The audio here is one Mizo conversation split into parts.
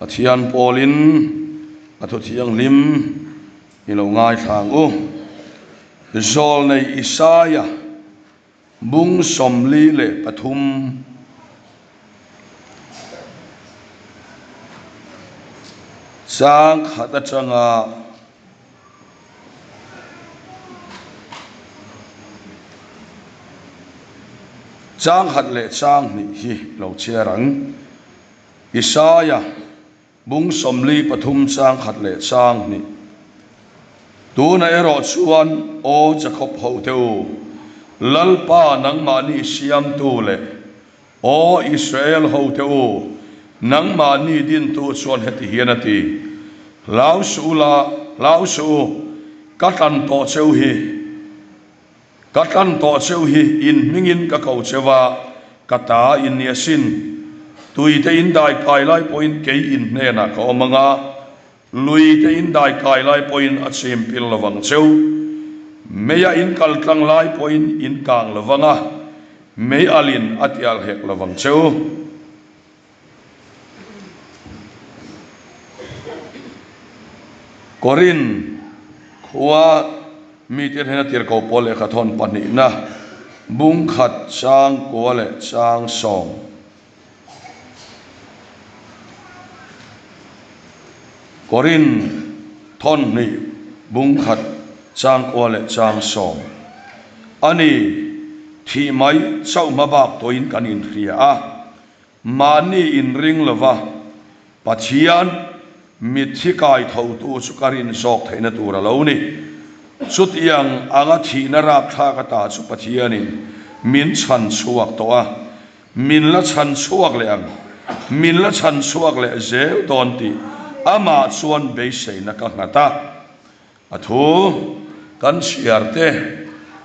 Pathian pawlin a thu thianghlim i lo ngaithla ang u. Zawlnei Isaia bung 43 chang khat atanga Chang khat leh chang hnih hi lo chhiar ang. Isaia bung 43 chang khat leh chang hnih. Tunah erawh chuan Aw Jakob hote u, Lalpa nangmahni siamtu leh Aw Israel hote u, nangmahni dintu chuan heti hian a ti, Hlau suh u la, hlau suh u, ka tlan tawh cheu hi, ka tlan tawh cheu hi, in hmingin ka ko cheu a, ka ta in ni asin. Tuite in dai kai lai pawhin kei in hnenah ka awm ang a, Lui te in dai kai lai pawhin a chim pil lo vang cheu. Meia in kal tlang lai pawhin in kang lo vang a, mei alin a tial hek lo vang cheu. Korin khua mite hnena tirhkoh pawl lehkha thawn pahnihna bung khat chang kua leh chang sawm. Korin thawn hnih bung khat chang kua leh chang sawm a ni. Thih mai chauh hma bak tawhin kan inhria a, mahni inring lova Pathian mitthi kai thotu chu ka rin zawk theihna tur a lo ni. Chutiang anga thihna rapthlak ata chu Pathianin min chhan chhuak tawh a, Min la chhan chhuak leh ang, min la chhan chhuak leh zel dawn tih amah chuan beiseina ka nghat a. A thu kan chhiar te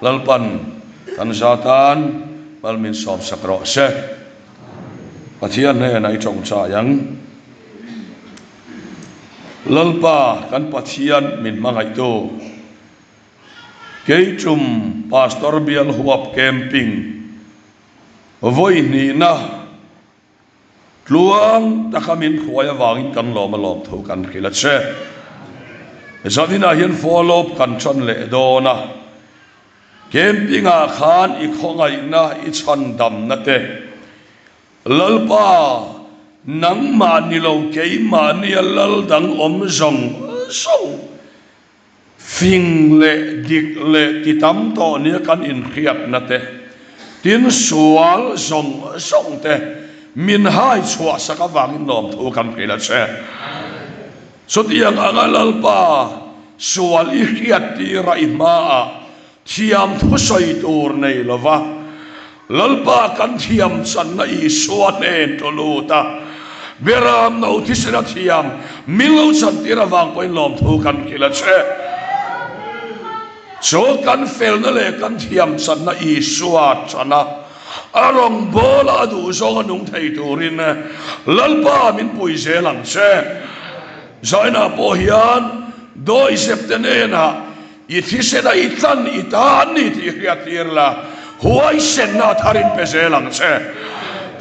Lalpan kan za tan mal min sawmsak rawh se. Pathian hnenah i tawngtai ang. Lalpa kan Pathian min hmangaihtu. Kei tum Pastor Bial Huap Camping Vawi hnihna tluang taka min hruai avangin kan lawm a lawm tho kan hrilh a che. Zaninah hian follow-up kan tan leh dawn a, camping-ah khan i khawngaihna i chhandamna te, Lalpa nangmah ni lo keimahnia lal dang awm zawng zawng, Fing leh dik leh ti tam tawh nia kan inhriatna te, tin sual zawng zawng te min hai chhuah sak avangin lawmthu kan hrilh a che. Chutiang anga Lalpa sual i hriat tira i hmaah thiam thusawi tur nei lova Lalpa kan thiam channa Isua hnen tlu lut a, Beram no thisen a thiam min lo chantir avang pawhin lawmthu kan hrilh a che. Chu kan felna leh kan thiam channa Isua chana a rawngbawla a duhzawng a nung thei turin Lalpa min pui zel ang che. Zainah pawh hian dawihzep te hnenah I thisena i tlan i ta an ni tih hriat tir la, huaisenna a thar in pe zel ang che.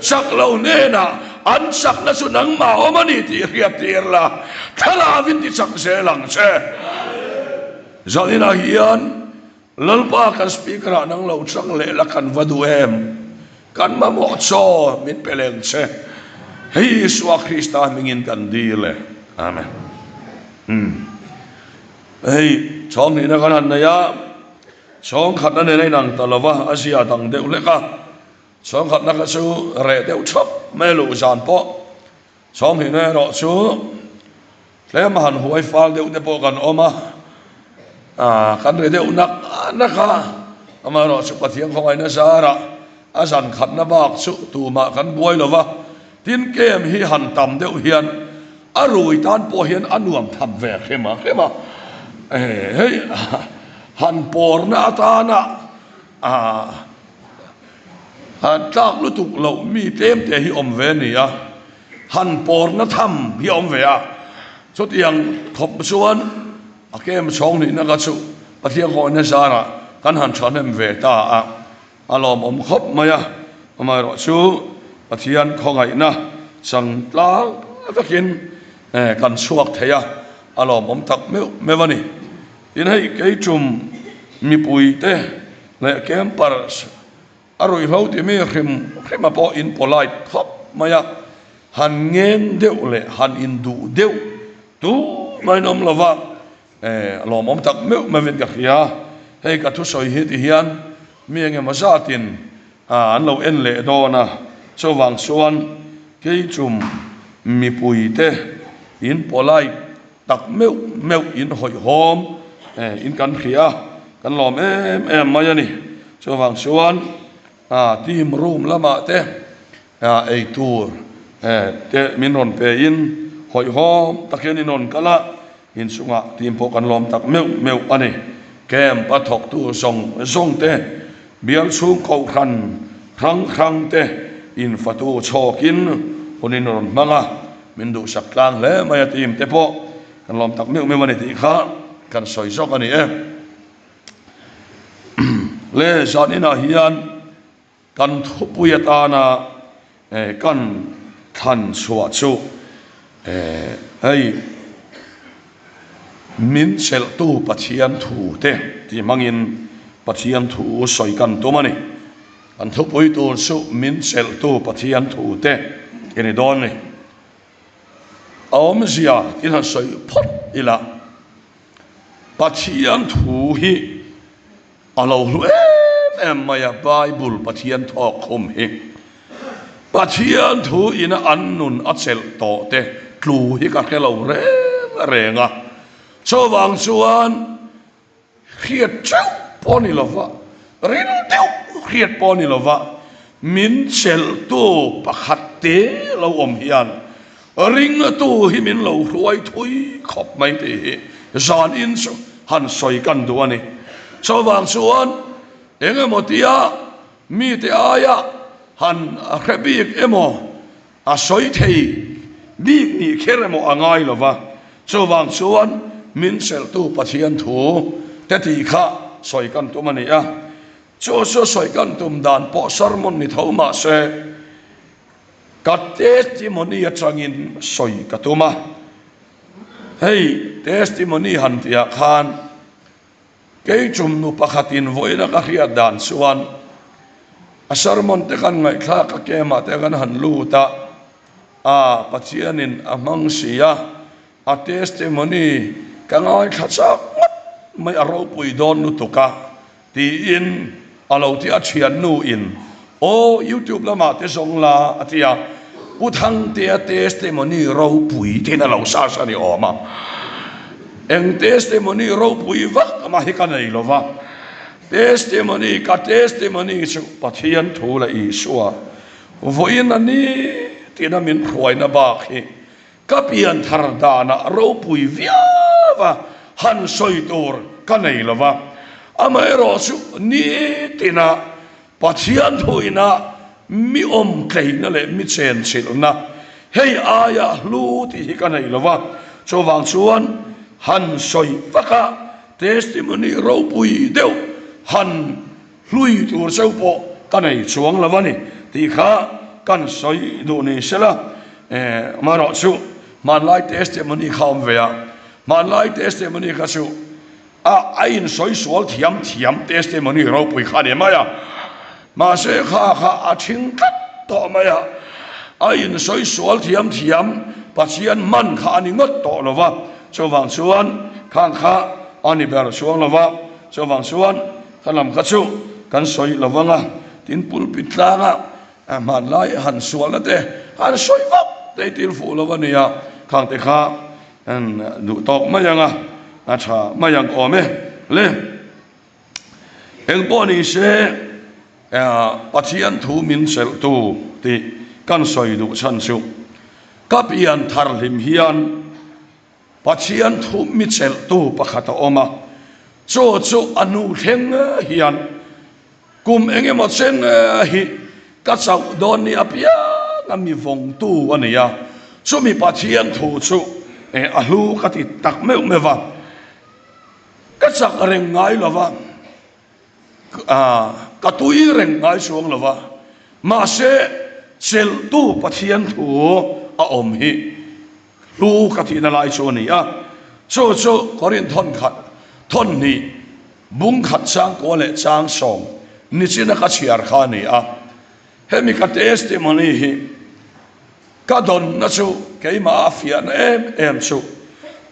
Chak lo hnenah an chakna chu nangmah awm a ni tih hriat tir la, thlalauin ti chak zel ang che. Zaninah hian Lalpa kan Speaker ah nang lo chang leh la kan va duh em? Kan mamawh chaw min pe leng che. Hei Isua Krista hmingin kan dil e. Amen. Umm. Hei chhawng hnihna kan han nei a, chhawng khatna nen a inang ta lo va, a zia dang deuh hlek a. Chhawng khatna kha chu reh deuh thap mai a luh zan pawh. Chhawng hnihna erawh chu tlem a han huai fal deuh te pawh kan awm a, kan ri deuh nak nak a. Amaherawh chu Pathian khawngaihna zarah a zan khatna bak chu tumah kan buai lo va, tin kem hi han tam deuh hian A rui tan pawh hian a nuam tham ve hrem a hrem a, hei han pawrna atana han tlak lutuk loh mi tlem te hi awm ve a ni a, han pawrna tham hi a awm ve a, chutiang khawp chuan a kem chhawng nihna kha chu Pathian kawngina zarah kan han thahnem ve ta a. A lawmawm khawp mai a, amaherawhchu Pathian khawngaihna chang tlang vekin. Kan chhuak thei a, a lawmawm tak meuh meuh a ni. Tin hei kei tum mipuite leh campers a ruihhlo timi hrim hrima pawh in polite khawp mai a, han ngeng deuh leh han induh deuh tumah in awm lo va, a lawmawm tak meuh meuhin ka hria. Hei ka thusawi hi ti hian mi engemaw zatin an lo en leh dawn a, chuvang chuan kei chum mipuite in polite tak meuh meuh in hawihhawm in kan hria a, kan lawm em em mai a ni. Chuvang chuan team room lamah te ei tur te min rawn pe in hawihhawm tak hian in rawn kal a, Inchungah team pawh kan lawm tak meuh meuh a ni. Camp a thawktu zawng zawng te, bial chhung kohhran hrang hrang te infatu chhawkin hun in rawn hmang a, min duhsak tlang hle mai a team te pawh kan lawm tak meuh meuh a ni tih kha kan sawi zawk a ni e. Le zan inah hian. Kan thupui atana kan thlan chhuah chu hei min chelhtu Pathian thu te tih hmangin Pathian thu sawi kan tum a ni. Kan thupui tur chu min chelhtu Pathian thu te i ni dawn a ni. A awmzia tin han sawi phawt ila Pathian thu hi A lo hlu em em mai a, Bible Pathian thawk khum hi. Pathian thu ina an nun a chelh tawh te tlu hi ka hre lo reng reng a. Chuvang chuan hriat teuh pawh ni lova, ril deuh hriat pawh ni lova min chelhtu pakhat te lo awm hian Ringtu hi min lo hruai thui khawp mai tih hi zanin chu han sawi kan duh a ni. Chuvang chuan eng emaw tia mite aia han hre bik emaw a sawi thei bik nih kher emaw a ngai lo va, chuvang chuan min chelhtu Pathian thu te tih kha sawi kan tum a ni a. Chu chu sawi kan tum dan pawh sermon ni tho mah se, Ka testimony atangin sawi ka tum a, hei testimony han tihah khan kei tum nu pakhatin vawiina ka hriat dan chuan a sermon te kan ngaihthlak a kemah te kan han lut a, a Pathianin a hmang si a, a testimony ka ngaithla chak ngawt mai a ropui dawn lutuk a. Tiin a lo ti a thiannu in aw youtube lamah te zawng la a ti a, Pu Thangtea testimony ropui tiin a lo search a ni awm a, eng testimony ropui vak mah hi ka nei lo va, testimony ka testimony chu Pathian thu leh Isua vawiin a ni tiin a min hruaina bak hi Ka pian thar danah ropui viau a, han sawi tur ka nei lo va. Amaherawh chu nitina Pathian thuina mi awm tleina leh mi chenchilhna hei aia hlu tih hi ka nei lo va. Chuvang chuan han sawi vak a, testimony ropui deuh han Hlui tur cheu pawh ka nei chuang lo a ni tih kha kan sawi duh ni se la, amaherawh chu hmanlai testimony kha awm ve a, hmanlai testimony kha chu a a insawi sual thiam thiam testimony ropui kha a ni mai a, mahse kha kha a thing tlat tawh mai a, a insawi sual thiam thiam Pathian hman kha a ni ngawt tawh lo va, chuvang chuan khang kha a ni ber chuang lo va, chuvang chuan Ka lam kha chu kan sawi lo vang a, tin pulpit tlanga hmanlai han sualna te han sawi vak te hi til fuh lo a nia, khang te kha duh tawk mai ang a, a tha mai ang awm e le. Engpawh ni se Pathian thu min chelhtu tih kan sawi duh chhan chu ka pian thar hlim hian Pathian thu mi chelhtu pakhat a awm a, chu chu a nu thleng hian kum eng emaw chen hi ka chauh dawn ni apiang a mi vawngtu a ni a, chumi Pathian thu chu a hlu ka ti tak meuh meuh va, ka chak reng ngai lo va. Ka tui reng ngai chuang lo va, mahse chelhtu Pathian thu a awm hi Hlu ka tihna lai chu a ni a, chu chu Korinth thawn khat, thawn hnih, bung khat chang kua leh chang sawm nichina ka chhiar kha a ni a. Hemi ka testimony hi ka dawnna chu keimah a fiahna em em chu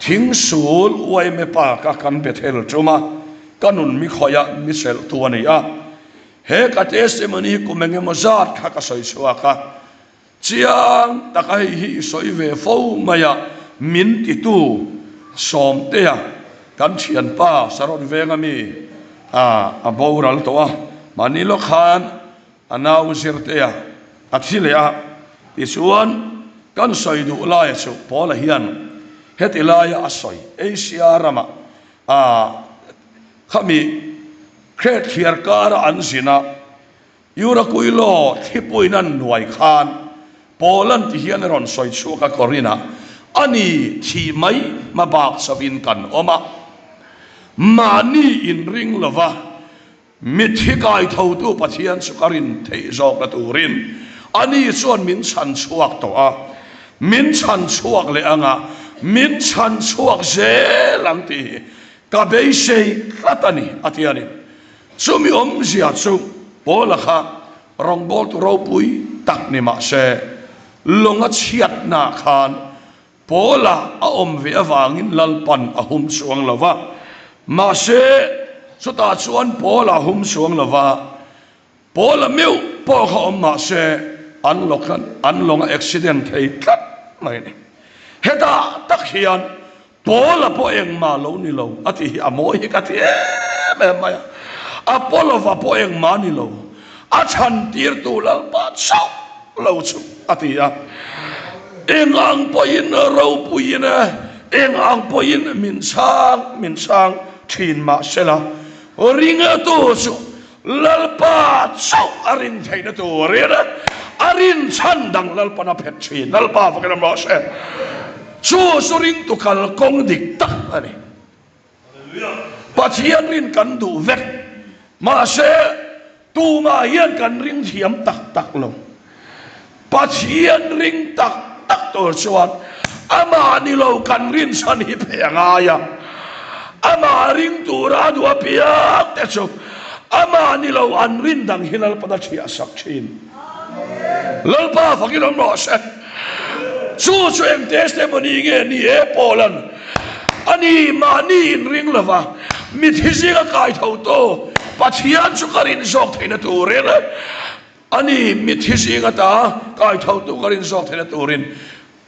Thingsul uaime pa ka kan Bethel tum a, ka nun mi khawih a mi chelhtu a ni a. He ka testimony hi kum engemaw zat kha ka sawi chhuak a. Chiang taka hei hi i sawi ve fo mai a, min titu Sawmtea kan thianpa Saron venga mi a boral tawh a, mahni lawk khan a nau Zirtea a thi leh a, tichuan kan sawi duh laia chu Paula hian heti laia a sawi Asia ramah a khami Kretthliar kara an zin a, Eurakuilo thlipuiin an nuai khan Poland ti hian a rawn sawi chhuak a, Korinah a ni thih mai hma bak chauhin kan awm a, mahni inring lova mitthi kaithotu Pathian chu ka rin theih zawkna turin ani chuan min chhan chhuak tawh a, min chhan chhuak leh anga min chhan chhuak zel ang tih hi ka beisei tlat a ni, a ti a ni. Chumi awmzia chu Paula kha rawngbawltu ropui tak ni mah se, lawng a chhiatnaah khan Paula a awm ve avangin Lalpan a hum chuang lo va. Mahse, chutah chuan Paula a hum chuang lo va, Paula meuh pawh kha awm mah se an an lawng a accident thei tlat mai a ni. Hetah tak hian Paula pawh engmah lo ni lo a tih hi a mawi hi ka ti em em mai a. Apollo-va pawh engmah ni lo, a chhantirtu Lalpa chauh lo chu a ti a. Eng ang pawhin ropuiin eng ang pawhin min chhang min chhang thin mah sela, ringtu chu Lalpa chauh a rin theihna turin a rin chhan dang Lalpan a phet thin. Lalpa fakin awm rawh se. Chu chu ringtu kal kawng dik tak a ni. Pathian rin kan duh vek. Mahse, tumah hian kan ring thiam tak tak lo. Pathian ring tak tak tur chuan amah ni lo kan rin chhan hi pheh a ngai a. Amah ring tura a duh apiang te chu amah ni lo an rin dang hi Lalpan a thiah sak thin. Lalpa fakin awm rawh se. Chu chu eng testimony nge ni e Paula'n a ni mahni inring lova mithi zinga kai tho tu Pathian chu ka rin zawk theihna turin A ni, mitthi zing ata kai thotu ka rin zawk theihna turin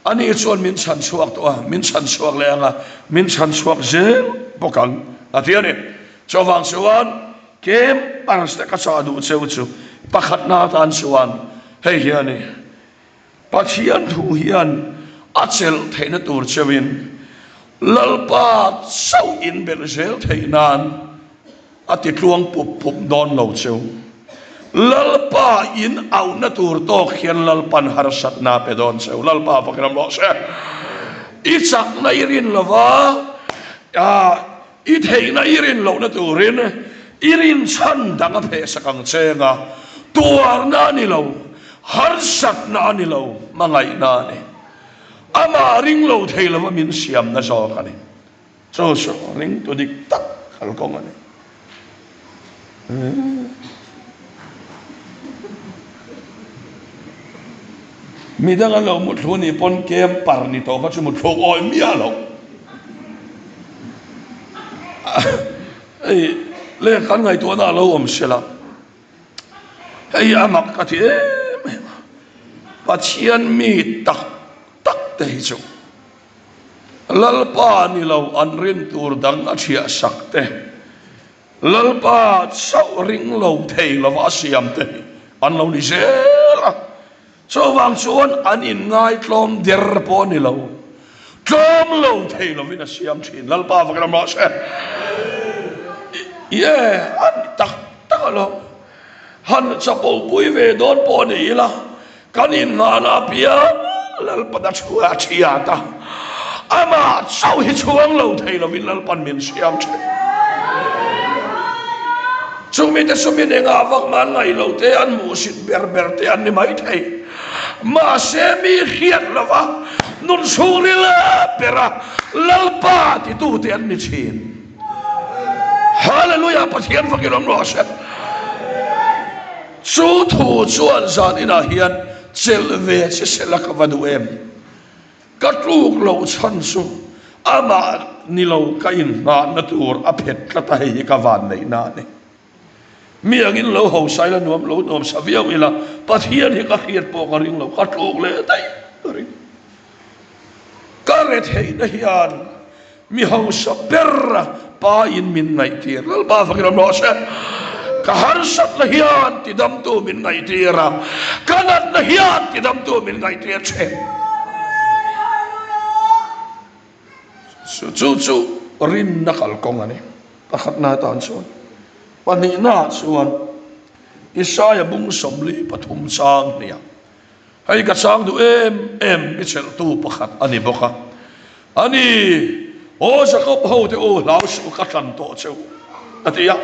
ani chuan min chhan chhuak tawh a, min chhan chhuak leh ang a, min chhan chhuak zel bawk ang, a ti a ni. Chuvang chuan campers te ka chah duh cheu chu pakhatna atan chuan hei hi a ni, Pathian thu hian a chelh theihna tur cheuin Lalpa chauh inbelh zel theih nan A ti tluang pup pup dawn lo cheu. Lalpa in auhna tur tawk hian Lalpan harsatna a pe dawn cheu. Lalpa fak ram rawh se. I chakna i rin lova, i theihna i rin lohna turin i rin chhan dang a phehsak ang cheng a, tuarna a ni lo, harsatna a ni lo, hmangaihna a ni. Amah ring lo thei lova min siamna zawk a ni. Chu chu ringtu dik tak kalkawng a ni. Midang an lo muthlu nih pawn kem par ni tawh kha chu muthluk awi miah lo. Hei leh kan ngaihtuahna a lo awm sela. Hei a mak ka ti em em a. Pathian mi tak tak te hi chu Lalpa ni lo an rin tur dang a thiah sak te, Lalpa chauh ring lo thei lova a siam te hi an lo ni zel a. Chuvang chuan an inngaitlawm der pawh a ni lo, tlawm lo thei lovin a siam thin. Lalpa fak ram rawh se. Ie, a ni tak tak alawm. Han chapo pui ve dawn pawh a ni ila, Kan inngahna apiang Lalpan a thu a thiat a, amah chauh hi chhuang lo thei lovin Lalpan min siam thin. Chumi te chu min engah vak mah an ngaih lo te, an hmuhsit ber ber te an ni mai thei. Mahse mi hriat lova nun chhungril bera Lalpa titute an ni thin. Hallelujah Pathian fakin awm rawh se. Chu thu chuan zan inah hian chelh ve che sela ka va duh em? Ka tluk loh chhan chu amah ni lo ka inngahna tur a phet tlat a, hei hi ka vanneihna a ni. Mi angin lo hausa ila nuam lo nuam sa viau ila Pathian hi ka hriat pawh ka ring lo, ka tluk leh daih ka ring. Ka retheihna hian Mi hausa ber a pa in min ngaihtir. Lalpa fakin awm rawh se. Ka harsatna hian tidamtu min ngaihtir a, ka natna hian tidamtu min ngaihtir thin. Chu chu rinna kalkawng a ni. Pakhatna atan chuan. Pahnihnaah chuan Isaia bung 43 chang hniah. Hei ka chang duh em em mi chelhtu pakhat a ni bawk a. A ni, Aw Jakob ho te u, hlau suh ka tlan tawh che u, a ti a.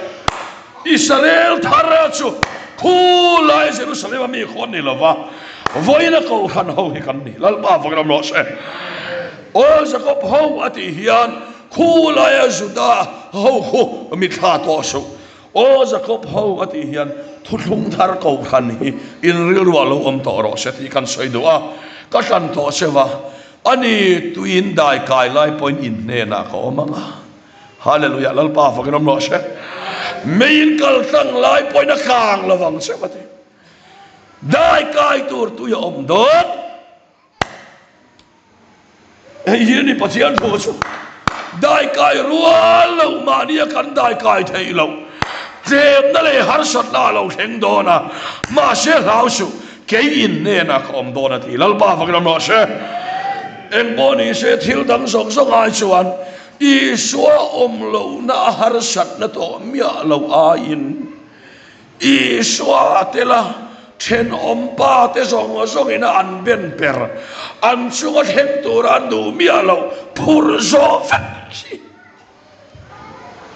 Israel thar chu khulai Jerusalem a mi khaw an ni lo va, vawiin a kohhran ho hi kan ni. Lalpa vawk ram rawh se. Aw Jakob ho a tih hian khulaia Juda ho khu mi thla tawh suh. Aw Jakob ho a tih hian thuthlung thar kohhran hi in rilruah lo awm tawh rawh se tih kan sawi duh a, ka tlan tawh che va, a ni tuiin dai kai lai pawhin in hnenah ka awm ang a. Hallelujah Lalpa fakin awm rawh se. Meiin kal tlang lai pawhin a kang lovang che va ti. Dai kai tur tui a awm dawn. Hei hi a ni Pathian thu chu. Daikai rual lo mahnia kan daikai theih loh. Tlemna leh harsatna a lo thleng dawn a, mahse hlau suh, kei in hnenah ka awm dawn a ti. Lalpa fakin awm rawh se. Engpawh ni se thil dang zawng zawng ai chuan Isua awm lohna a harsatna tawh miah lo aiin Isua tel a, thenawm pa te zawng zawngin a an ben per, an chunga thleng tura an duh miah loh phur zawh vek hi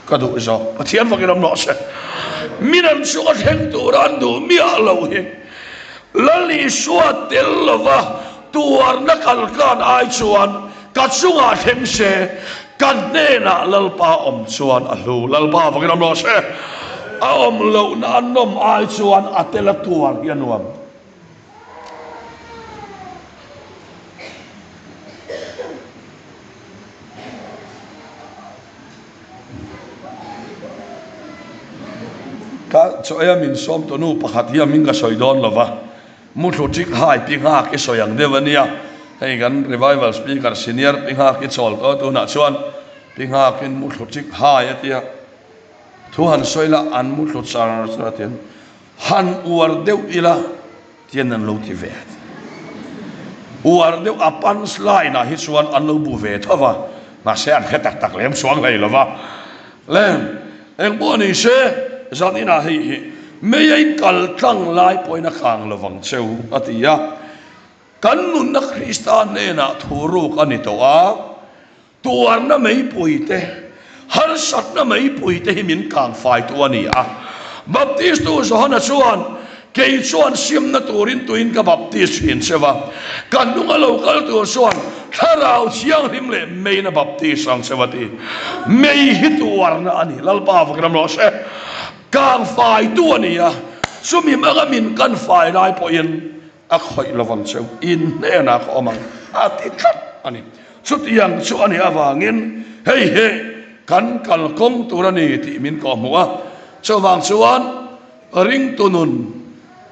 ka duh zawk. Pathian fakin awm rawh se. Min an chunga thleng tura an duh miah loh hi Lal Isua tel lova tuarna kalkan ai chuan Ka chungah thleng se, ka hnenah Lalpa awm chuan a hlu. Lalpa fakin awm rawh se. A awm lohna a nawm ai chuan a tel a tuar hi a nuam. Ka chaw eia min sawm tunu pakhat hi a hming ka sawi dawn lova. Muthlu ṭik hai pi nghak i sawi ang deuh a nia. Hei kan revival speaker senior pi nghak i chawl tawh a tunah chuan pi nghakin muthlu ṭik hai a tia. Thu han sawi la an muthlu char char a tian han uar deuh ila tian an lo ti ve. Uar deuh a punch line ah hi chuan an lo bu ve tho va mahse an hre tak tak lem chuang hlei lo va. Le, engpawh ni se, zan inah hei hi mei a in kal tlang lai pawhin a kang lo vang cheu, a ti a. Kan nunna Krista hnenah thu ruk a ni tawh a, tuarna meipui te, harsatna meipui te hi min kang faitu a ni a. Baptistu Johana chuan, Kei chuan siamna turin tuin ka baptis thin che va, ka hnunga lo kal tur chuan Thlarau Thianghlim leh meiin a baptis ang che va ti. Mei hi tuarna a ni, Lalpa vakin awm rawh se. Kang faitu a ni a, chumi hmanga min kan fai lai pawhin a khawih lo vang cheu, in hnenah ka awm ang a ti tlat a ni. Chutiang chu a nih avangin hei hi kan kalkawng tur a ni tih min kawhhmuh a, chuvang chuan Ringtu nun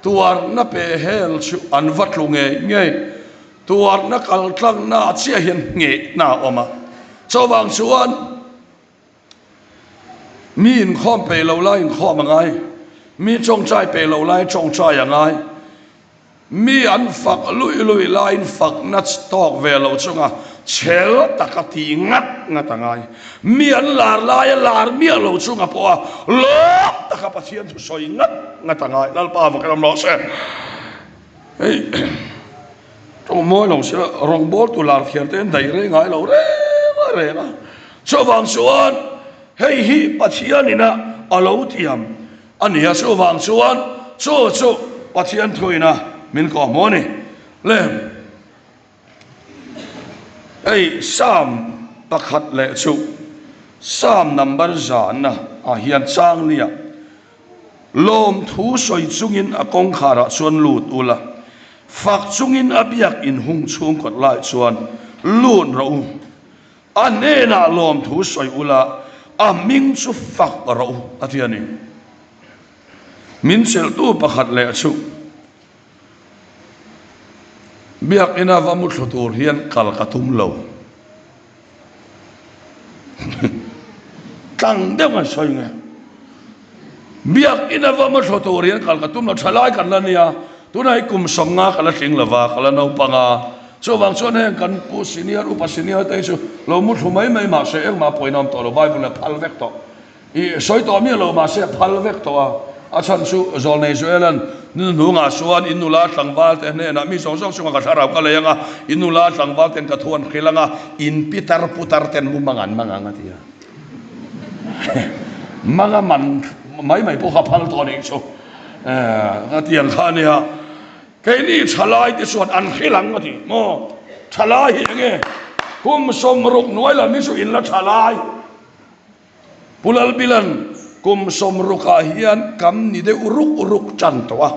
tuarna pe hel chu an va tlu ngei ngei. Tuarna kal tlangna ah chiah hian nghehna a awm a. Chuvang chuan mi inkhawm peih lo lai inkhawm a ngai, mi tawngtai peih lo lai tawngtai a ngai. Mi an fak luih luih laiin fakna tawk ve lo chunga chhel taka tih ngat ngat a ngai. Mi an lar laia lar miah lo chunga pawha lawm taka Pathian thu sawi ngat ngat a ngai. Lalpa va kan awm rawh se. Hei tawng mawi lo sila rawngbawltu lar thiam te an daih rei ngai lo reng a reng a. Chuvang chuan hei hi Pathianina a lo tiam. A ni a, chuvang chuan chu chu Pathian thuina min kawhhmuh a ni. Le hei Psalm pakhat leh chu Psalm number zana ah hian chang nia lawmthu sawi chungin a kawngkhar ah chuan lut ula fak chungin a biak in hung chhung kawt lai chuan lut rawh u a hnenah lawmthu sawi ula a hming chu fak rawh u a ti a ni. Min chelhtu pakhat leh chu Biakina va muthlu tur hian kal ka tum lo. Tlang deuh an sawi nge. Biakina va muthlu tur hian kal ka tum lo. Thalai kan la nia. Tunah hi kum sawmnga ka la tling lo va, ka la naupang a. Chuvang chuan heng kan pu senior, upa senior te hi chu lo muthlu mai mai mahse engmah pawhin a awm tawh lo. Bible a phal vek tawh. I sawi tawh miah lo mahse a phal vek tawh a, a chhan chu Zawlnei Joela'n nu hnungah chuan in nula tlangval te hnenah mi zawng zawng chungah ka thlarau ka lei ang a, in nula tlangval ten ka thu an hrilh ang a, in pitar putar ten mu mang an mang ang a ti a. Manga man mai mai pawh kha phal tawh a nih chu. A ti ang kha a nia. Keini thalai te chuan an hrilh ang a ti maw? Thalai hi enge? Kum 60 hnuai lam hi chu in la thalai. Pu Lalbilan kum 60ah hian kam ni deuh ruk ruk tan tawh a,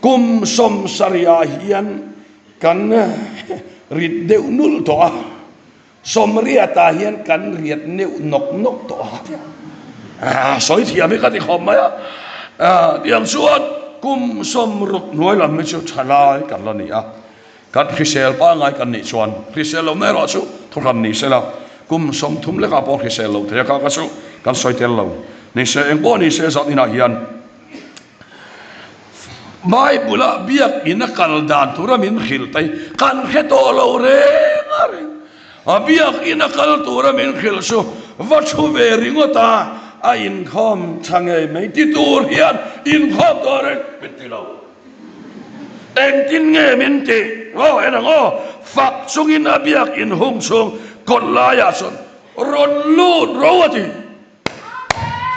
kum 70ah hian kan rit deuh nulh tawh a, 80ah hian kan riat neuh nawk nawk tawh a, sawi thiam hi ka ti khawp mai a, tiang chuan kum 60 hnuai lam hi chu thalai kan la ni a. Kan hrisel pangngai kan nih chuan hrisel lohna erawh chu thuhran ni sela, kum 30 lekah pawh hrisel loh thei a kha kha chu kan sawi tel lo ni se. Eng pawh ni se zat inah hian Bible-ah biakinn a kal dan tura min hrilh te hi kan hre tawh lo reng a reng. A biakinn a kal tura min hrilh chu va thu ve ringawt a, a inkhawm tha ngei mai ti tur hian inkhawm tawh reng min ti lo. Engtin nge min tih? Aw, en ang aw, fak chungin a biak inhung chhung kawt laiah chuan rawn lut ro a ti.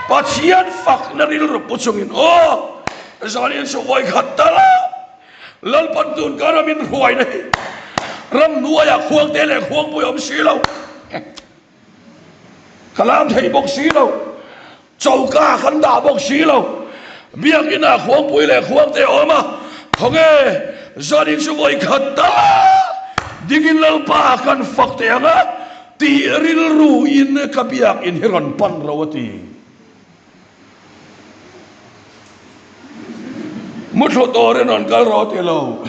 Pathian fakna rilru pu chungin, Aw, zanin chu vawi khat tal a, Lalpan tun ka ram in hruaina hi ramhnuaiah khuangte leh khuangpui awm si lo. Ka lam thei bawk si lo. Choka kan dah bawk si lo. Biakinah khuangpui leh khuangte a awm a, khawnge zanin chu vawi khat ta dingin Lalpa kan fak teh ang a tih rilru in ka biakin hi rawn pan ro a ti. Muthlu turin rawn kal rawh ti lo.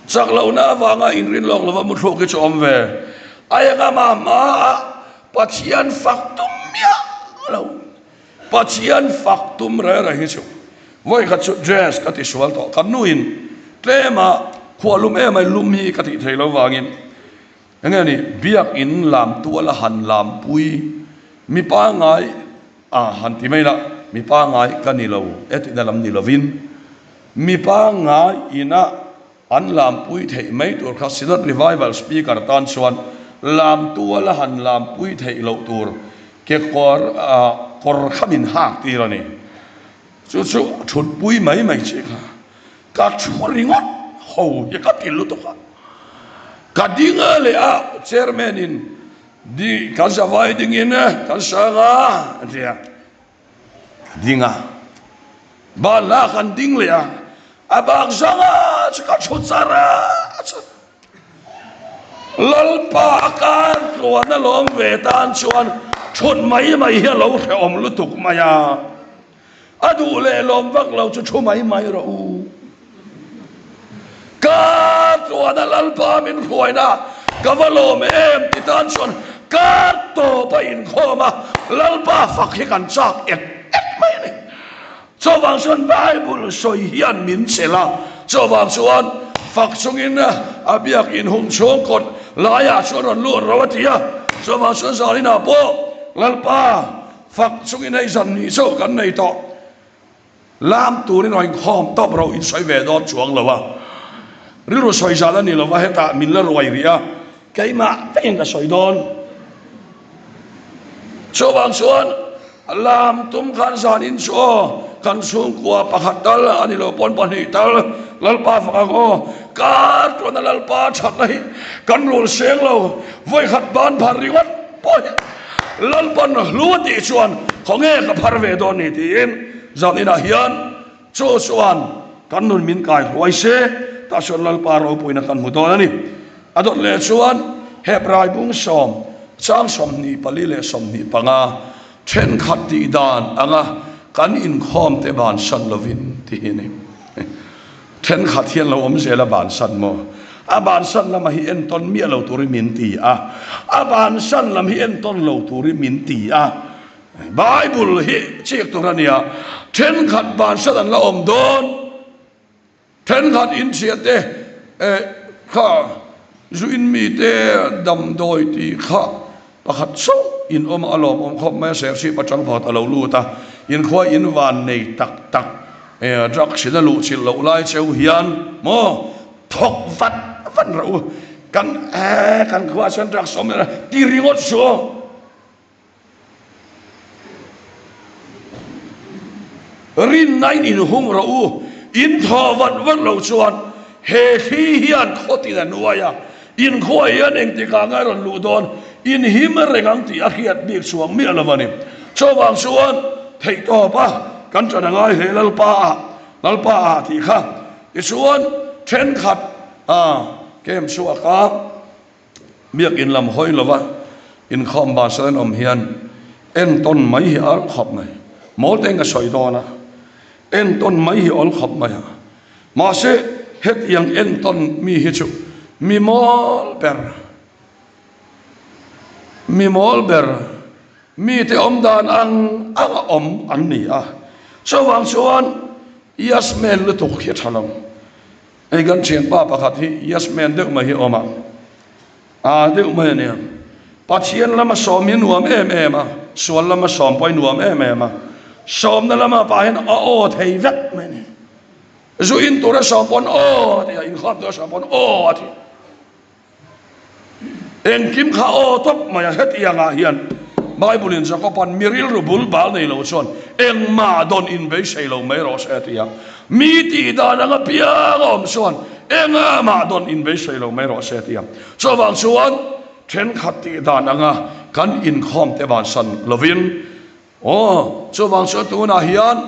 Chak lohna avanga inrin lawk lova muthluk hi chu awm ve. A enga mah hmaah Pathian fak tum miah lo. Pathian fak tum reng reng hi chu vawi khat chu dress ka ti sual tawh. Kan nuin tlema khuah lum em ai lum hi ka tih thei lo vangin Enge ni, biakin lam tuala han lampui mi pangngai a han ti mai la, mi pangngai ka ni lo e tihna lam ni lovin, mi pangngai ina an lampui theih mai tur kha Synod Revival Speaker tan chuan lam tuala han lampui theih loh tur kekawr kawr kha min hak tir a ni. Chu chu thutpui mai mai chi kha. Ka thu ringawt ho hi ka ti lutuk a, ka ding a leh a, chairman in di kan zavai ding in kan sang a a ti a, ka ding a, banhla kan ding leh a, a bak zang a chu ka thu char a chu Lalpa a kar tluan a lawm ve tan chuan thut mai mai hi a lo hrehawm lutuk mai a. A duh leh lawm vak lo chu thu mai mai rawh u. Ka tluan a Lalpa min hruaina ka va lawm em ti tan chuan ka tawp a inkhawm a, Lalpa fak hi kan chak ek ek mai a ni. Chuvang chuan Bible sawi hian min chelh a, chuvang chuan fak chungin a biak inhung chhung kawt laiah chuan rawn lut ro a ti a, chuvang chuan zaninah pawh Lalpa Fak chungin hei zan nih chauh kan nei tawh. Lam turin rawn inkhawm tawp ro in sawi ve dawn chuang lo a. Rilru sawi zan a ni lo va, hetah min la ruai rih a, keimah vekin ka sawi dawn. Chuvang chuan lam tum khan zan in chu aw, kan chhungkua pakhat tal a ni lo pawn pahnih tal. Lalpa fak ang aw. Kar tuana Lalpa thatna hi kan rul seng lo, vawikhat ban phar ringawt pawh hi Lalpan hlu a tih chuan khawnge ka phar ve dawn ni tiin zan inah hian chu chuan kan nun min kai hruai se, tah chuan Lalpa ropuina kan hmu dawn a ni. A dawt leh chuan Hebrai bung sawm, chang 24 leh 25, Thenkhat tih dan anga kan inkhawm te bansan lovin ti hi a ni. Thenkhat hian lo awm zel a bansan maw? A bansan lamah hi entawn miah lo turin min ti a, a bansan lam hi entawn lo turin min ti a. Bible hi chik tur a nia, thenkhat bansan an la awm dawn. Thenkhat inchhiate eh kha zu in mite damdawi tih kha pakhat chauh in awm a lawmawm khawp mai a, serchhip atang pakhat a lo lut a, inkhua in van nei tak tak eh drugs in a luh chilh loh lai cheu hian maw thawk vat vat rawh u, kan eh kan khuaah chuan drugs awm leh ti ringawt suh aw. Rinna in inhung rawh u, in thaw vat vat lo chuan he thli hian khawtin a nuai a, in khuaah hian engtikah nge a rawn luh dawn, in him reng ang tih a hriat bik chhuang miah lo a ni. Chuvang chuan theihtawp a kan ṭan a ngai hle Lalpa ah, Lalpa ah tih kha. Tichuan ṭhenkhat a kem chhuak a. Biakinn lam hawi lova inkhawm bansan an awm hian entawn mai hi a awl khawp mai. Mawl te in ka sawi dawn a, entawn mai hi awl khawp mai a. Mahse hetiang entawn mi hi chu mi mawl ber, mi mawl ber, mite awm dan ang ang a awm an ni a. Chuvang chuan yes man lutuk hi a tha lo. Hei kan thianpa pakhat hi yes man deuh mai hi a awm a, aa deuh mai a nia. Pathian lama sawm hi nuam em em a, sual lama sawm pawh hi nuam em em a. Sawmna lama pah hian a aw thei vek mai a ni. Zu in tura sawm pawn aw a ti a, inkhawm tura sawm pawn aw a ti. Engkim kha aw tawp mai a, hetiangah hian Bible-in Jakob-a'n mi rilru bul bal nei lo chuan engmah dawn inbeisei lo mai rawh se a ti a. Mi tih dan anga piang a awm chuan engmah dawn inbeisei lo mai rawh se a ti a. Chuvang chuan thenkhat tih dan anga kan inkhawm te bansan lovin, aw, chuvang chuan tunah hian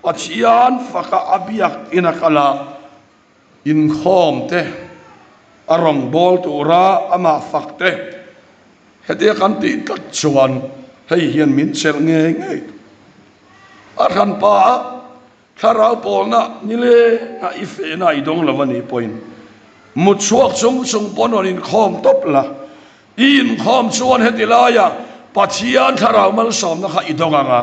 Pathian faka a biak in a kal a, Inkhawm te, a rawngbâwl tura amah fak te, hetia kan tih tlat chuan hei hian min chelh ngei ngei tur. A hranpa a thlarau pawlna nilênga i fehna i dawng lo a nih pawhin mut chhuak chung chung pawn rawn inkhawm tawp la, I inkhawm chuan heti laia Pathian thlarau malsawmna kha i dawng ang a,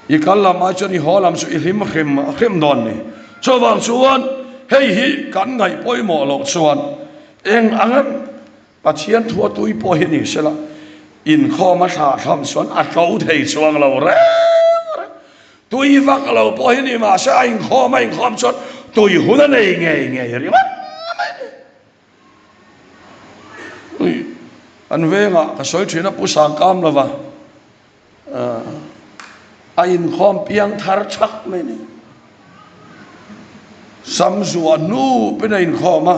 i kal lam ai chuan i haw lam chu i hlim hrim hrim dawn ni. Chuvang chuan hei hi kan ngaih pawimawh loh chuan eng anga Pathian thua tui pawh hi ni sela, inkhawm a thlah thlam chuan a tlo thei chuang lo reng reng. Tui vak lo pawh hi ni mahse a inkhawm a inkhawm chuan tui hun a nei ngei ngei ringawt mai ni. Ui, an vengah ka sawi thin a Pu Sangkam lova a inkhawm piang thar chhak mai ni. Sam zuah hnu pin a inkhawm a,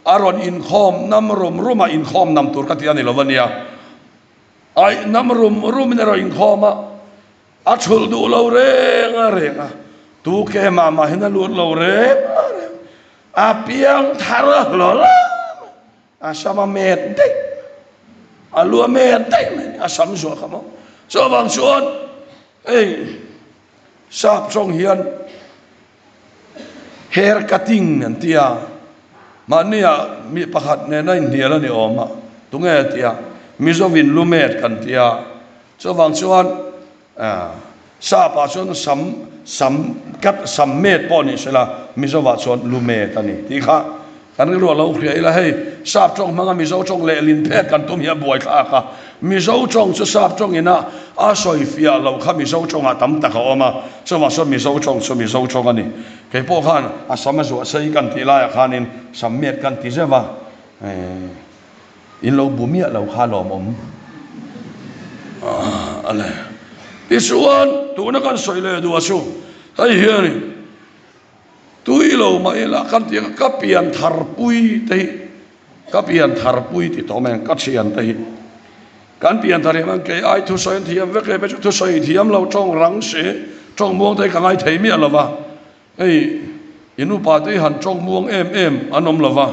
a rawn inkhawm nam rum rum a, inkhawm nam tur ka ti a ni lo a nia. Aih nam rum rum in a rawn inkhawm a, a thulh duh lo reng a reng a, tu ke mah mahin a lut lo reng a reng. A piang thar a hlawl a, a sam a met daih, a lu a met daih mai a sam zuah kha maw. Chuvang chuan hei sap tawng hian hair cutting an ti a, mahnia mi pakhat nena inhnial a ni awm a, tunge a ti a, Mizovin lu met kan ti a, chuvang chuan Sap-ah chuan sam, sam, kat, sam met pawh ni sela, Mizo-ah chuan lu met a ni tih kha kan rilru a lo hria ila. Hei, Sap tawng hmanga Mizo tawng lehlin phet kan tum hi a buaithlak a. Mizo tawng chu Sap tawngin a a sawi fiah loh kha Mizo tawngah tam tak a awm a, chuvang chuan Mizo tawng chu Mizo tawng a ni. Kei pawh khan a sam a zuah sei kan tih laiah khanin sam met kan ti zeuh a. In lo bu miah lo kha lawmawm a le. Tichuan, tuna kan sawi leh duh a chu hei hianin tui. Tui lo mah ila kan tih ang ka pian thar pui te hi ka pian thar pui ti tawh mai ang ka thian te hi kan pian thar hian kei ai thusawi an thiam vek e chu thusawi thiam lo tawng rang si tawng muang te hi ka ngai thei miah lo va hei in upa te hi han tawng muang em em an awm lo va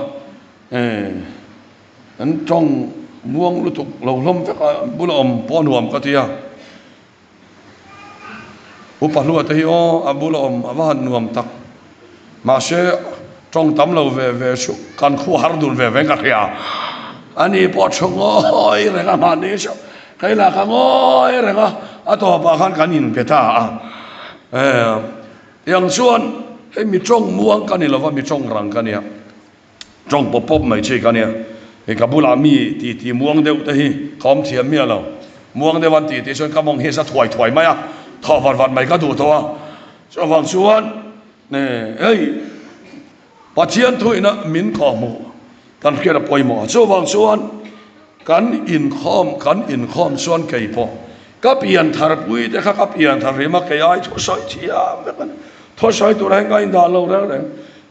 an tawng muang lutuk lo hlawm vek a bula awm pawh a nuam ka ti a. Upa hlua te hi aw a bula awm a va han nuam tak. Mahse tawng tam lo ve ve chu kan khu har dun ve ve ka hria. Ani pawh thu ngawi reng a mahni chu kei lah ka ngawi reng a, a tawpah khan kan inpe ta a. Tiang chuan hei mi tawng muang ka ni lova mi tawng rang ka nia. Tawng pawp pawp mai chi ka nia. Hei ka bulah mi ti ti muang deuh te hi ka awm thiam miah lo. Muang deuh an ti tih chuan ka mawng hi a za thuai thuai mai a, thawh vat vat mai ka duh tawh a. Chuvang chuan hei Pathian thuina min kawhhmuh kan hriat a pawimawh a. Chuvang chuan kan inkhawm kan inkhawm chuan kei pawh ka pian thar pui te kha ka pian thar hrim a, kei ai thusawi thiam vek a ni. Thusawi tur ah hian ka indah lo reng reng.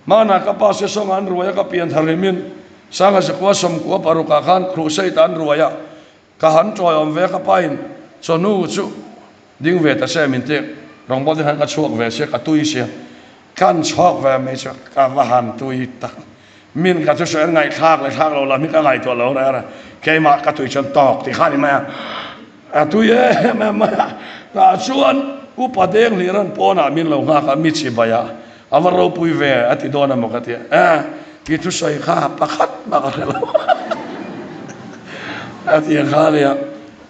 Hmanah ka pa Sesawng an ruai a, ka pian thar hlimin Sanga Zakua sawmkua parukah khan Crusade an ruai a, ka han tawiawm ve a, ka pain chawhnu chu ding ve ta se min ti, rawngbawlh te khan ka chhuak ve sia, ka tui sia, kan chhuak ve mai chu ka va han tui tak, min ka thusawi an ngaihthlak leh thlak lo lam hi ka ngaihtuah lo reng a, keimah ka tui chuan tawk ti kha a ni mai a, a tui em em mai a, tah chuan upa deng hlir an pawnah min lo nghak a, mi chibai a. A va ropui ve a ti dawn emaw ka ti a, i thusawi kha pakhat mah ka hre lo a ti ang kha a nia.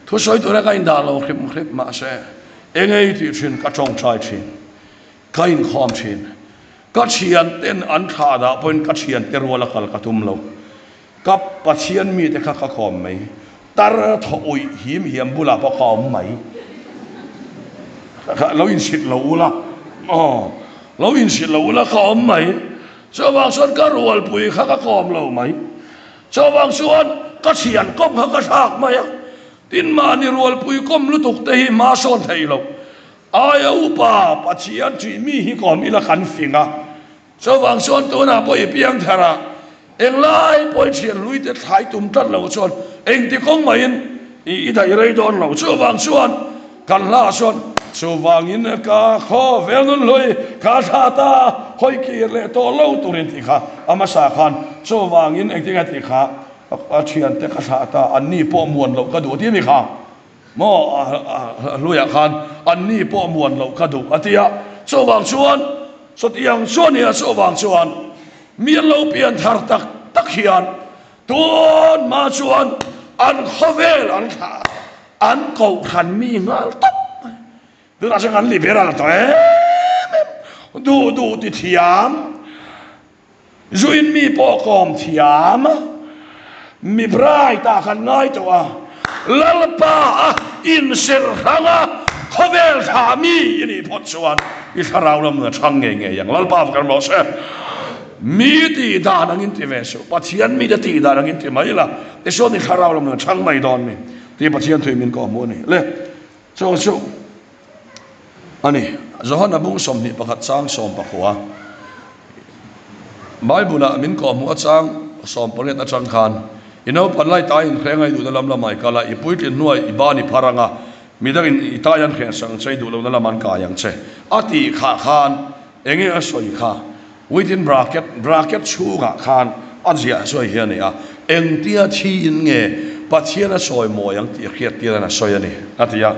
Thusawi tura ka indah lo hrip hrip mahse eng ei tih thin ka tawngtai thin, ka inkhawm thin. Ka thianten an thlah dah pawhin ka thiante ruala kal ka tum lo. Ka Pathian mite kha ka kawm mai. Tar thaw uih him hiam bulah pawh ka awm mai. Lo insit lo ula aw, lo insit lo ula ka awm mai. Chuvang chuan ka rualpui kha ka kawm lo mai. Chuvang chuan ka thian kawm kha ka thlak mai a. Tin mahni rualpui kawm lutuk te hi hma sawn thei lo. Aia upa Pathian ṭih mi hi kawm ila kan fing a. Chuvang chuan tunah pawh i piang thar a, englai pawhin thian hluite thlai tum tlat lo chuan engti kawng mahin i daih rei dawn lo. Chuvang chuan kan hlaah chuan, Chuvangin ka khawvel nun hlui ka thla ta, hawi kir leh tawh lo turin tih kha a hmasa khan chuvangin engtin nge tih kha a thiante ka thlah ta, anni pawh muan loh ka duh ti a mi kha. Maw a hluiah khan anni pawh muan loh ka duh a ti a, chuvang chuan chutiang chu a nia, chuvang chuan mi an lo pian thar tak tak hian tun hma chuan an khawvel an thlah a, an kohhran mi nghal tawp mai. Tunah chuan kan liberal tawh em em, duh duh ti thiam. Zuin mi pawh kawm thiam, mi bright ah kan ngai tawh a, Lalpa a inserh hrang a, khawvel thlah mi i nih phawt chuan i thlarau lam nun a chhang ngei ngei ang. Lalpa va kan rawh se. Mi tih dan angin ti ve suh, Pathian mite tih dan angin ti mai la, tichuan i thlarau lam nun a chhang mai dawn mi tih Pathian thui min kawhhmuh a ni. Le, chu chu. A ni. Johana bung 21 chang sawmpakhua Bible-ah min kawhhmuh achang 18 atang khan, I naupan lai tai inhreng a i duhna lam lamah i kal a, i puitlin hnuai i ban i phar ang a, midangin i tai an hreng sak ang che, i duh lohna lam an kai ang che. A tih khah khan enge a sawi kha? Within bracket, bracket chhungah khan a ziah sawi hi a ni a, engtia thiin nge Pathian a sawi mawi ang tih hriat tir an a sawi a ni, a ti a.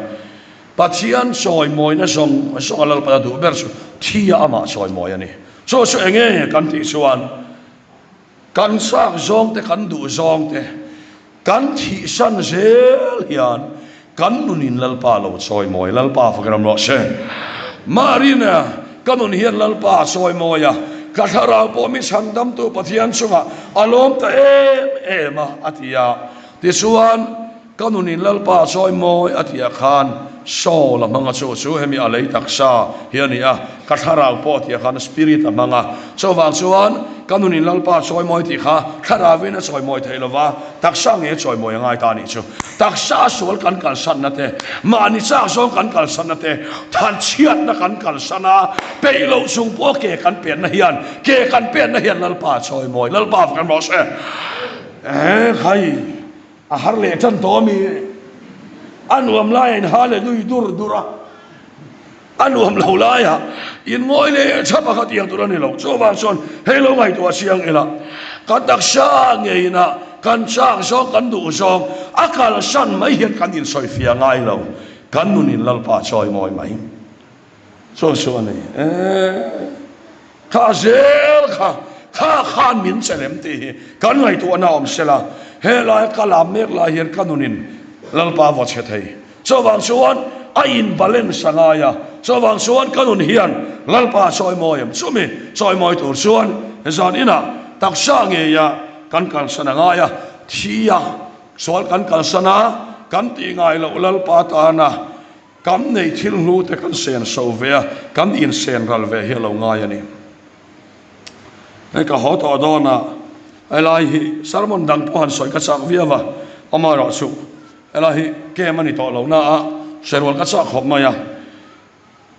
Pathian sawi mawina zawng zawng a Lalpan a duh ber chu thi a amah sawi mawi a ni. Chu chu enge kan tih chuan kan chak zawng te kan duh zawng te kan thihsan zel hian kan nunin Lalpa lo chawi mawi Lalpa fak ram rawh se. Marina ka nun hian Lalpa a chawi mawi a, ka thlarau pawh mi chhandamtu Pathian chungah a lawm ta em em a, a ti a. Tichuan Ka nunin Lalpa chawi mawi a tih ah khan soul a hmang a, chu chu hemi a lei taksa hi a ni a, ka thlarau pawh a tih ah khan spirit a hmang a, chuvang chuan ka nunin Lalpa a chawimawi tih kha thlarauin a chawimawi thei lova, taksa nge a chawimawi a ngai ta a nih chu. Taksa sual kan kalsanna te, mahni chak zawng kan kalsanna te, thanchhiatna kan kalsan a, peih loh chung pawha ke kan penna hian, ke kan penna hian Lalpa a chawimawi. Lalpa va kan rawh se. Eeh khai, a har leh tan tawh a mi? A nuam laiah in hallelujah dur dur a. A nuam lo laiah in ngawi leh tha pakhat iang tur a ni lo. Chuvang chuan hei lo ngaihtuah chiang ila, ka taksa ngeiin a kan chak zawng, kan duh zawng a kalsan mai hian kan insawifiah ngai lo. Kan nunin Lalpa chawimawi mai. Chu chu a ni e. Kha zel kha, kha khan min che lem tih hi kan ngaihtuahna awm sela, helai ka lam mek lai hian ka nunin Lalpa vaw chhe thei. Chuvang chuan a in balance a ngai a, chuvang chuan ka nun hian Lalpa chawimawi em? Chumi chawimawi tur chuan zan inah taksa ngeia kan kalsan a ngai a, thi a sual kan kalsan a, kan tih ngai loh Lalpa tana kan nei thil hlu te kan sen so ve a, kan insen ral ve hi a lo ngai a ni. Hei ka haw tawh dawn a, helai hi sermon dang pawh han sawi ka chak viau a, amaherawhchu Helai hi kem a ni tawh lo na a, hrerual ka chak khawp mai a.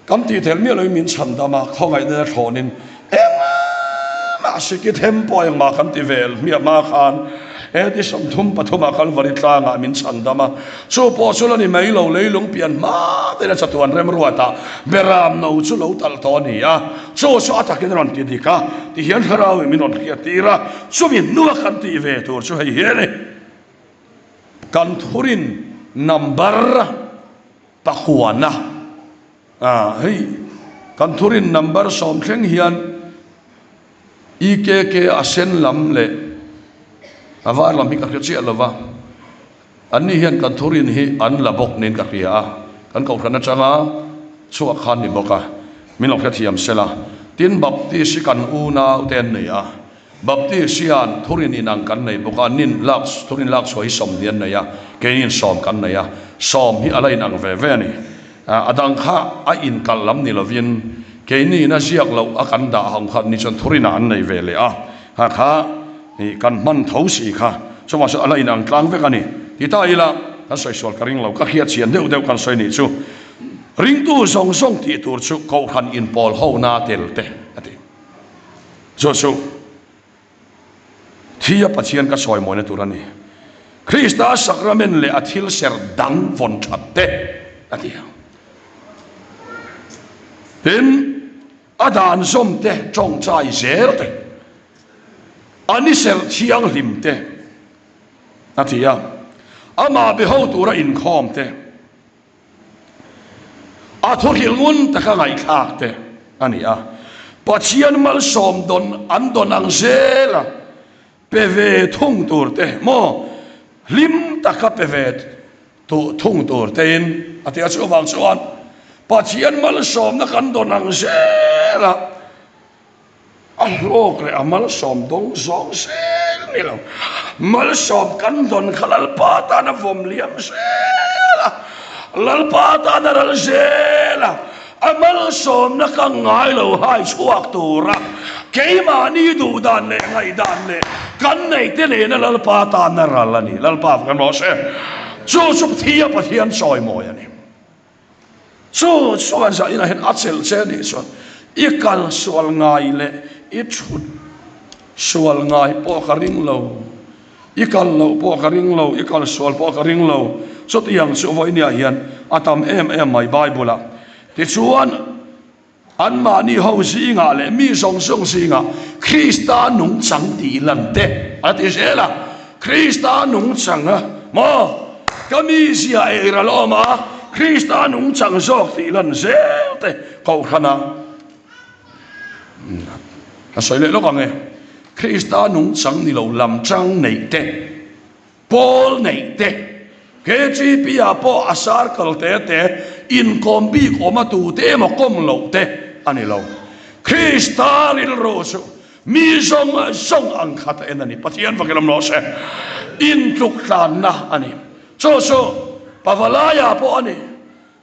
Kan tih tel miah loin min chhan dam a, khawngaihna thlawnin engmah siki them pawh engmah kan ti vel hmiah hma khan he ti 33 ah Kalvari tlangah min chhan dam a. Chu pawh chu la ni mai lo, leilung pian hma te la chatuan remruatah beram no chu lo talh tawh a ni a. Chu chu a takin a rawn ti dik a, tihian thlarauin min rawn hriattir a, chumi hnua kan tih ve tur chu hei hi a ni. Kan thurin number pahuana ah hei kan thurin number sawm thleng hian EKK a sen lam leh a var lam hi ka hre chiah lova anni hian kan thurin hi an la bawk niin ka hria a kan kohhran atanga chhuak khan ni bawk a min lo hrethiam sela tin Baptist hi kan unau te an nei a. Baptist hian thurin inang kan nei bawk a, nin lak thurin lak chhuah hi 20 an nei a, keinin sawm kan nei a, sawm hi a la inang ve ve a ni. A dang kha a inkalh lam ni lovin keiniin a ziak loh a kan dah ang kha ni chuan thurinah an nei ve leh a, kha kha kan hman tho si kha chuvang chuan a la inang tlang vek a ni. Ti ta ila kan sawi sual ka ring lo, ka hriat chian deuh deuh kan sawi nih chu ringtu zawng zawng tih tur chu Kohhran inpawl hona tel te a ti. Chu chu thi a Pathian ka sawi mawina tur a ni. Krista sakramen leh a thil ser dang vawn that te a ti ang. Tin, a dan zawm te, tawngtai zel te, a ni serh thianghlim te a ti a. Amah be ho tura inkhawm te. A thuhrilh ngun taka ngaihthlak te a ni a, Pathian malsawm dawn an dawn ang zel a, pe ve thung tur te maw hlim taka pe ve thung tur tein a ti a, chuvang chuan Pathian malsawmna kan dawn ang zel a, A hlawk leh a malsawm dawng zawng zel ni lo. Malsawm kan dawn kha Lalpa tan a vawm liam zel a, Lalpa tan a ral zel a, a malsawmna ka ngai lo hai chhuak tura keimahni duhdan leh ngaihdan leh kan neite nena Lalpa tan a ral a ni. Lalpa kan rawh se. Chu chu Thia Pathian chawimawi a ni. Chu chuan zah inah hian a chelh che a nih chuan i kal sual ngai leh i thut sual ngai pawh ka ring lo, i kal loh pawh ka ring lo, i kal sual pawh ka ring lo. Chutiang chu vawinia hian a tam em em mai Bible-ah. Tichuan. Anmahni ho zingah leh mi zawng zawng zingah Krista nungchang tih lan te a ti zel a. Krista nungchang a maw? Ka mizia ei ral awm a, Krista nungchang zawk tih lan zel te kohhranah ka sawi leh lawk ang e. Krista nungchang ni lo lam chang neih te. Pawl neih te, KGP ah pawh a circle te te inkawm bik awm a tute emaw kawm loh te a ni lo. Krista rilru chu mi zawng zawng ang khat a en a ni. Pathian vakin awm rawh se. Intluk tlanna a ni. Chu chu Pavalaiah pawh a ni.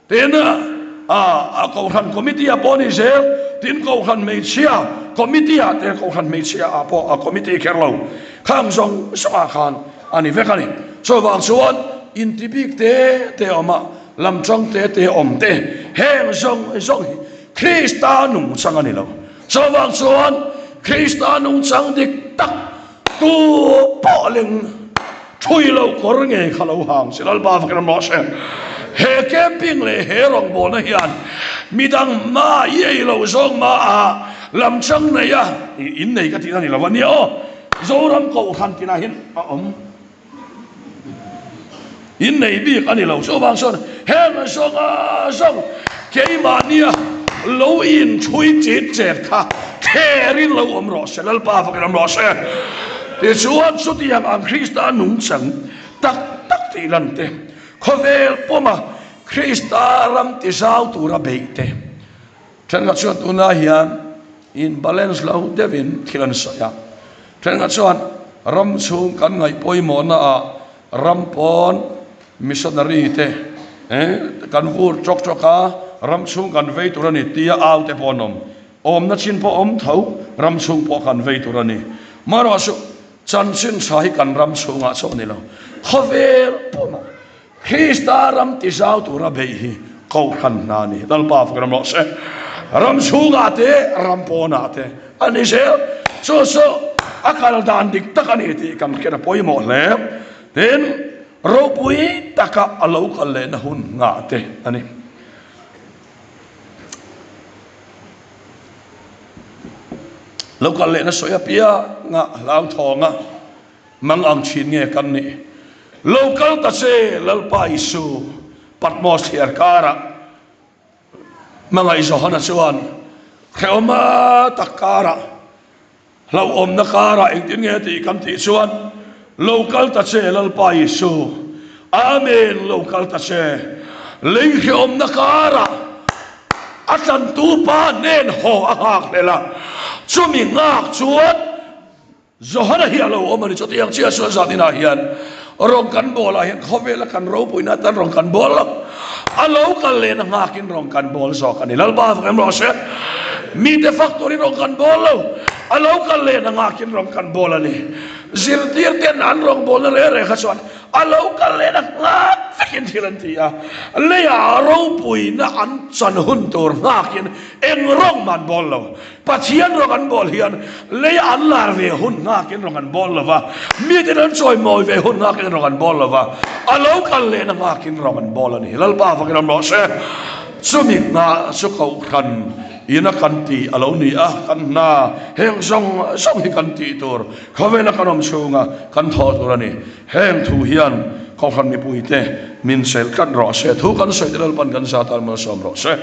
Tin, a Kohhran Committee ah pawh a ni zel. Tin, Kohhran Hmeichhia Committee-ah te, Kohhran Hmeichhia-ah pawh a committee kher lo, khang zawng zawngah khan a ni vek a ni. Chuvang chuan inti bik te te awm a, lam tang te te awm te, heng zawng zawng hi Krista nungchang a ni lo. Chuvang chuan Krista nungchang dik tak tu pawh leng thui lo kawr ngei kha lo hang se Lalpa vakin a mawh se. He camping leh he rawngbawlna hian midang hma i ei lo zawng mah a lam chang nei a, innei ka tihna ni lo a nia aw. Zoram Kohhran tinah hian a awm. Innei bik a ni lo. Chuvang chuan heng zawnga zawng keimahnia lo inchhui chit chet kha thlerin lo awm rawh se, Lalpa fakin awm rawh se. Tichuan chutiang ang Krista nungchang tak tak tih lan te, khawvel pawma Krista ram tizau tura beih te, Thenkhat chuan tunlai hian in balance lo deuhin thil an sawi a, thenkhat chuan ram chhung kan ngaih pawimawhna ah ram pawn missionary te kan vur tawk tawk a, ram chhung kan vei tur a ni tia au te pawh an awm. Awmna chin pawh awm tho, ram chhung pawh kan vei tur a ni. Marawhchu chanchin tha hi kan ram chhungah chauh a ni lo, khawvel pawmah Krista ram tizau tura beih hi Kohhran hna a ni. Lalpa fak ram rawh se. Ram chhungah te, ram pawnah te a ni zel. Chu chu a kal dan dik tak a ni tih kan hriat a pawimawh hle. Tin, ropui taka a lo kal lehna hun nghah te a ni. Lo kal lehna sawi apianga hlauthawng a. Mang ang thin nge kan nih? Lo kal ta che Lalpa Isu, Patmos thliar karah hmangaih Johana chuan hrehawma tak karah, hlauhawmna karah engtin nge tih kan tih chuan, Lo kal ta che Lalpa Isu, Amen, lo kal ta che lei hrehawmna karah a tlantu pa hnen haw a nghak hlel a, chumi nghak chuan, Johana hi a lo awm a ni. Chutiang chiah chuan zan inah hian rawng kan bawl ah hian khawvela kan ropuina atan rawng kan bawl lo. A lo kal lehna nghakin rawng kan bawl zawk a ni. Lalpa fak em rawh se. Mite fak turin rawng kan bawl lo. A lo kal lehna nghakin rawng kan bawl a ni. Zirtir ten an rawng bawlna reng reng kha chuan a lo kal lehna nghak vekin thil an ti a. Leiah ropuina an chan hun tur nghakin eng rawng mah an bawl lo. Pathian rawng an bawl hian lei an lar ve hun nghakin rawng an bawl lo va, miten an chawimawi ve hun nghakin rawng an bawl lo va, a lo kal lehna nghakin rawng an bawl a ni. Lalpa fakin awm rawh se. Chumi hna chu Kohhran ina kan tih a lo ni a, kan hna heng zawng zawng hi kan tih tur, khawvela kan awm chhunga kan thawh tur a ni. Heng thu hian Kohhran mipuite min sel tlat rawh se. Thu kan sawi te Lalpan kan zat a malsawm rawh se.